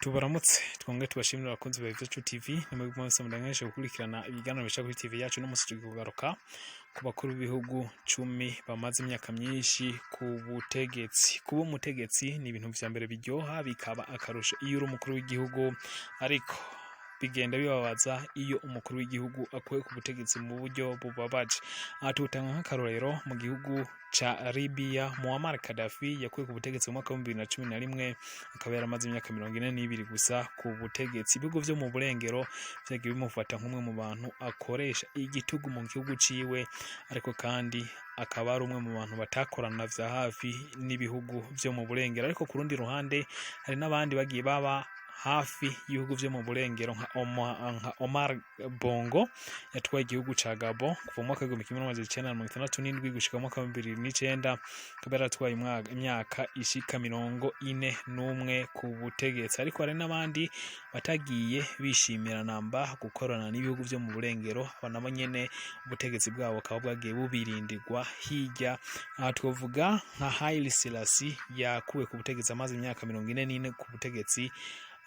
Tubaramutse twongere tubashimire abakunzi ba Ivyacu TV nimwe mwese mudanganije gukurikirana ibiganiro bica kuri TV yacu. No musi tugiye kugaruka ku bakuru b'ibihugu 10 bamaze imyaka myinshi ku butegetsi. Kuba umutegetsi ni ibintu vya mbere biryoha, bikaba akarusho iyo uri umukuru w'igihugu, ariko bigenda bibabaza iyo umukuru w'igihugu akuwe ku butegetsi mu buryo bubabaje. Aha tuwutanga nk'akarorero mu gihugu ca Libya, Muammar Gaddafi yakuwe ku butegetsi mu mwaka wa 2011, akaba yaramaze imyaka 42 gusa ku butegetsi. Ibihugu vyo mu burengero vyagiye bimufata nk'umwe mu bantu akoresha igitugu mu gihugu ciwe, ariko kandi akaba ari umwe mu bantu batakorana vya hafi n'ibihugu vyo mu burengero. Ariko ku rundi ruhande hari n'abandi bagiye baba hafi y'ibihugu vyo mu burengero nka Omar Bongo yatwaye igihugu ca Gabon kuva mu mwaka wa 1967 gushika mu mwaka wa 2009, akaba yaratwaye imyaka ishika 41 ku butegetsi. Ariko hari n'abandi batagiye bishimira namba gukorana n'ibihugu vyo mu burengero, aba nabo nyene ubutegetsi bwabo bukaba bwagiye bubirindirwa hirya. Aha twovuga nka Haile Selassie yakuwe ku butegetsi amaze imyaka 44 ku butegetsi,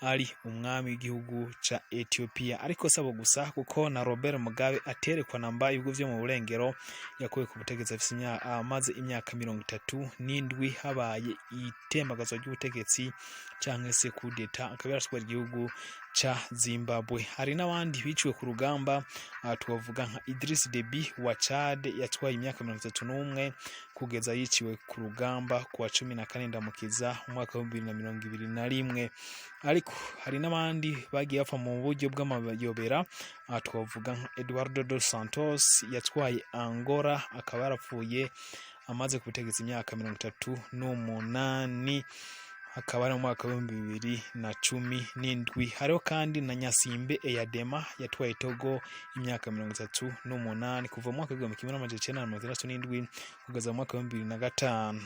ari umwami w'igihugu ca Ethiopia. Ariko sabo gusa, kuko na Robert Mugabe aterekwa namba ibihugu vyo mu burengero, yakuwe ku butegetsi afise amaze imyaka 37, habaye itembagazwa ry'ubutegetsi canke se coup d'etat, akaba yaratwara igihugu ca Zimbabwe. Hari n'abandi biciwe ku rugamba, aha twovuga nka Idris Deby wa Chad yatwaye imyaka 31 kugeza yiciwe ku rugamba ku wa 14 Ndamukiza umwaka wa 2021. Ariko hari n'abandi bagiye bapfa mu buryo bw'amayobera, aha twovuga nka Eduardo dos Santos yatwaye Angola, akaba yarapfuye amaze ku butegetsi imyaka 38, akaba ari mu mwaka wa 2017. Hariho kandi na Gnassingbé Eyadema yatwaye Togo imyaka 38, kuva mu mwaka wa 1967 kugeza mu mwaka wa 2005.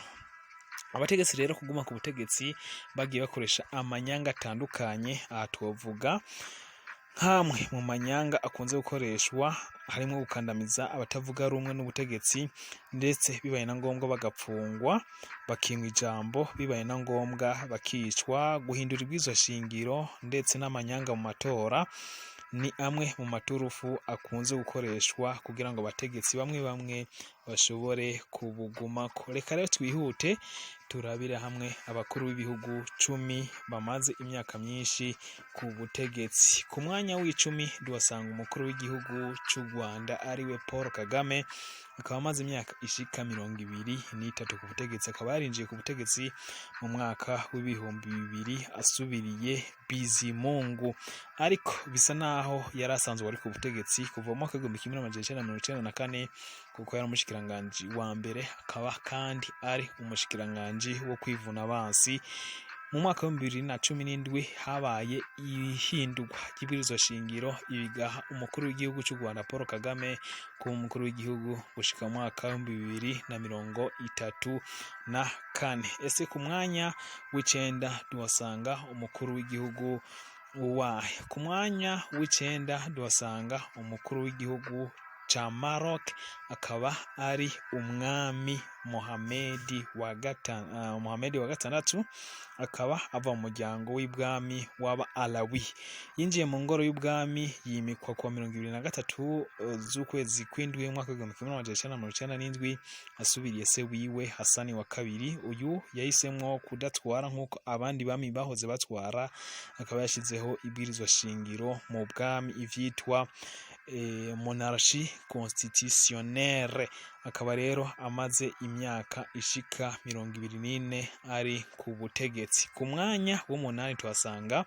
Abategetsi rero kuguma ku butegetsi bagiye bakoresha amanyanga atandukanye. Aha twovuga nk'amwe mu manyanga akunze gukoreshwa, harimwo gukandamiza abatavuga rumwe n'ubutegetsi, ndetse bibaye na ngombwa bagapfungwa, bakinywa ijambo, bibaye na ngombwa bakicwa, guhindura ibwirizwa shingiro, ndetse n'amanyanga mu matora ni amwe mu maturufu akunze gukoreshwa kugira ngo abategetsi bamwe bamwe bashobore kubugumako. Reka rero twihute turabire hamwe abakuru b'ibihugu 10 bamaze imyaka myinshi ku butegetsi. Ku mwanya w'icumi duhasanga umukuru w'igihugu c'u Rwanda ariwe Paul Kagame, akaba amaze imyaka ishika 23 ku butegetsi, akaba yarinjiye ku butegetsi mu mwaka wa 2000 asubiriye Bizimungu, ariko bisa naho yari asanzwe ari ku butegetsi kuva mu mwaka wa 1994, kuko yari umushikiranganji wa mbere, akaba kandi ari umushikiranganji wo kwivuna abansi. Mu mwaka wa 2017 habaye ihindurwa ry'ibwirizwa shingiro, ibigaha umukuru w'igihugu c'u Rwanda Paul Kagame kuba umukuru w'igihugu gushika mu mwaka wa 2034. Ese ku mwanya w'icenda duhasanga umukuru w'igihugu uwahe? Ku mwanya w'icenda duhasanga umukuru w'igihugu ca Maroc, akaba ari umwami Mohamed wa gatandatu, akaba ava mu muryango w'ibwami w'aba Alawi. Yinjiye mu ngoro y'ubwami yimikwa kuwa 23 z'ukwezi kw'indwi umwaka wa 1997, asubiriye se wiwe Hasani wa kabiri. Uyu yahisemwo kudatwara nk'uko abandi bami bahoze batwara, akaba yashizeho ibwirizwa shingiro mu bwami, ivyitwa monarchie constitutionnelle, akaba rero amaze imyaka ishika 24 ari ku butegetsi. Ku mwanya w'umunani tuhasanga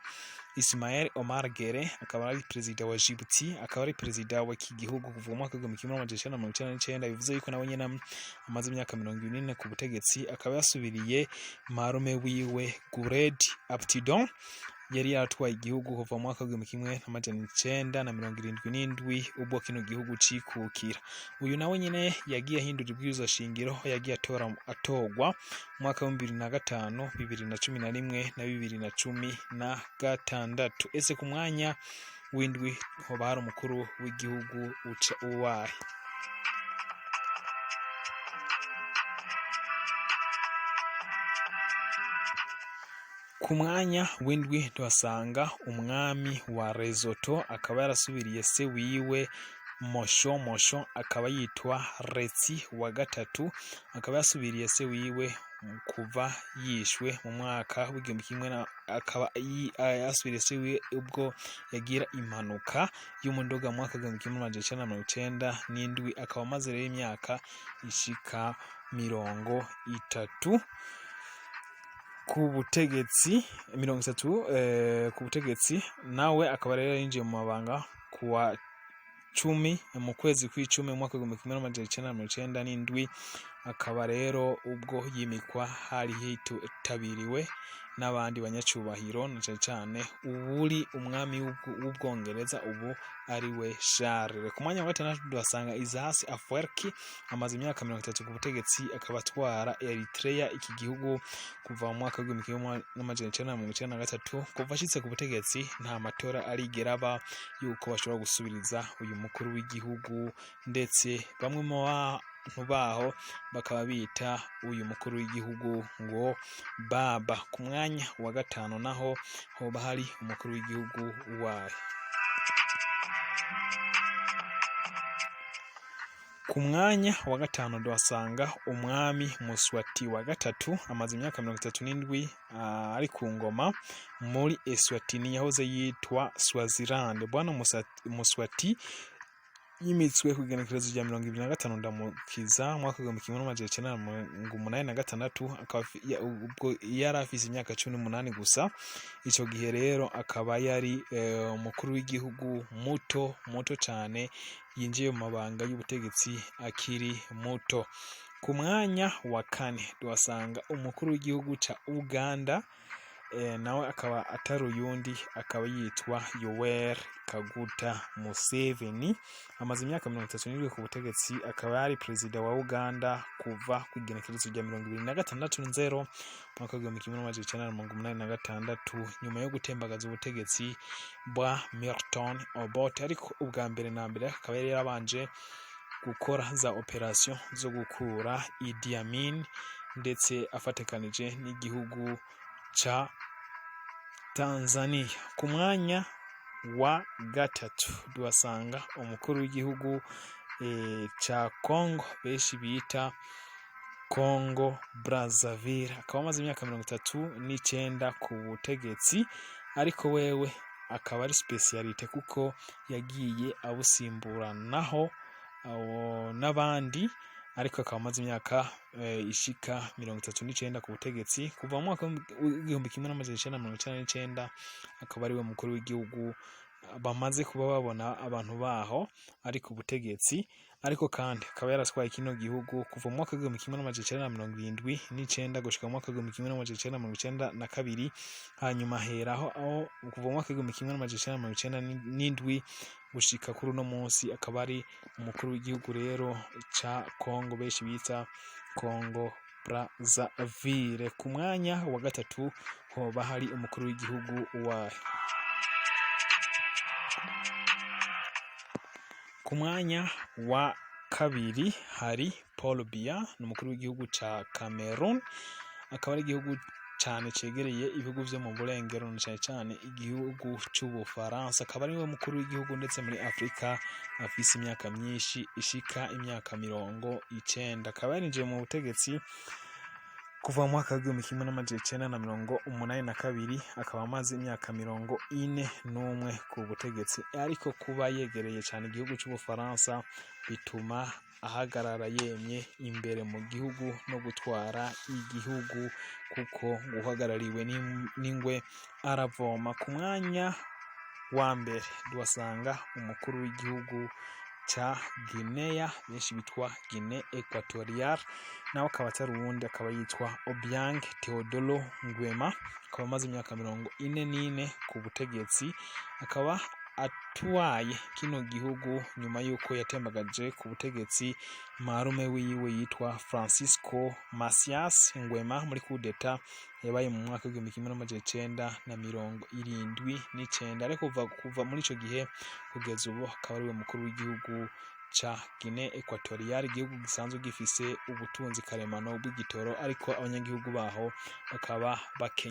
Ismail Omar Guelleh, akaba ari perezida wa Djibouti, akaba ari perezida w'iki gihugu kuva mu mwaka wa 1999, bivuze yuko nawe nyene amaze imyaka 44 ku butegetsi, akaba yasubiriye marume wiwe Guelled Aptidon yari yaratwaye igihugu kuva mu mwaka wa 1977 ubwo kino gihugu cikukira. Uyu nawe nyene yagiye ahindura ibwirizwa shingiro, yagiye atora atorwa mu mwaka wa 2005, 2011 na 2016. Ese ku mwanya w'indwi hoba hari umukuru w'igihugu uca uwahe? Ku mwanya w'indwi tuhasanga umwami wa Lesotho, akaba yarasubiriye se wiwe Mosho Mosho, akaba yitwa Retsi wa gatatu, akaba yasubiriye se wiwe kuva yishwe mu mwaka w'1000 na akaba yasubiriye se wiwe ubwo yagira impanuka y'umuduga mu mwaka w'1997, akaba amaze rero imyaka ishika 30 ku butegetsi, 30 ku butegetsi. Nawe akaba rero yinjiye mu mabanga kuwa 10 mu kwezi kw'icumi mu mwaka w'1997, akaba rero ubwo yimikwa hari hitabiriwe n'abandi banyacubahiro, na cane cane uwuri umwami w'Ubwongereza ubu ari we Charles. Ku mwanya wa gatandatu tuhasanga Isaias Afwerki, amaze imyaka 30 ku butegetsi, akaba atwara Eritrea, iki gihugu, kuva mu mwaka w'1993. Kuva ashitse ku butegetsi nta matora arigera aba yuko bashobora gusubiriza uyu mukuru w'igihugu, ndetse bamwe mu bantu baho bakaba bita uyu mukuru w'igihugu ngo baba. Ku mwanya wa gatanu naho hoba hari umukuru w'igihugu wayo. Ku mwanya wa gatanu tuhasanga umwami Muswati wa gatatu, amaze imyaka 37 ari ku ngoma muri Eswatini yahoze yitwa Swaziland. Bwana Muswati yimitswe ku igenekerezo rya 25 Ndamukiza mwaka w'1986, akaba ubwo yari afise imyaka 18 gusa. Ico gihe rero akaba yari umukuru w'igihugu muto muto cane yinjiye mu mabanga y'ubutegetsi akiri muto. Ku mwanya wa kane tuhasanga umukuru w'igihugu ca Uganda, nawe akaba atari uyundi, akaba yitwa Yoweri Kaguta Museveni, amaze imyaka 37 ku butegetsi, akaba yari perezida wa Uganda kuva ku igenekerezo rya 26 Nzero mwaka w'1986, nyuma yo gutembagaza ubutegetsi bwa Milton Obote. Ariko ubwa mbere na mbere akaba yari yarabanje gukora za operation zo gukura Idi Amin, ndetse afatikanije n'igihugu ca Tanzania. Ku mwanya wa gatatu tuhasanga umukuru w'igihugu ca Congo benshi bita Congo Brazzaville, akaba amaze imyaka 39 ku butegetsi, ariko wewe akaba ari spécialité kuko yagiye abusimburanaho n'abandi, ariko akaba amaze imyaka ishika 39 ku butegetsi kuva mu mwaka w'1999, akaba ariwe mukuru w'igihugu bamaze kuba babona abantu baho ari ku butegetsi. Ariko kandi akaba yaratwaye kino gihugu kuva mu mwaka w'1979 gushika mu mwaka w'1992, hanyuma aheraho aho kuva mu mwaka w'1997 gushika kuri uno munsi, akaba ari umukuru w'igihugu rero ca Congo benshi bita Congo Brazzaville. Ku mwanya wa gatatu hoba hari umukuru w'igihugu wayo. Ku mwanya wa kabiri hari Paul Biya, ni umukuru w'igihugu ca Cameroon, akaba ari igihugu cane cegereye ibihugu vyo mu burengero, na cane cane igihugu c'Ubufaransa, akaba ariwe mukuru w'igihugu ndetse muri Afrika afise imyaka myinshi ishika imyaka 90, akaba yarinjiye mu butegetsi kuva mu mwaka w'1982, akaba amaze imyaka 41 ku butegetsi. Ariko kuba yegereye cane igihugu c'Ubufaransa bituma ahagarara yemye imbere mu gihugu no gutwara igihugu, kuko uhagarariwe n'ingwe aravoma. Ku mwanya wa mbere tuhasanga umukuru w'igihugu ca Guinea benshi bitwa Guinea Equatorial, nawe akaba atari uwundi, akaba yitwa Obiang Teodoro Nguema, akaba amaze imyaka 44 ku butegetsi, akaba atwaye kino gihugu nyuma yuko yatembagaje ku butegetsi marume wiwe yitwa Francisco Macias Nguema muri kudeta yabaye mu mwaka w'1979. Ariko kuva muri ico gihe kugeza ubu akaba ariwe mukuru w'igihugu ca Guinea Equatorial, igihugu gisanzwe gifise ubutunzi karemano bw'igitoro, ariko abanyagihugu baho bakaba bakenye.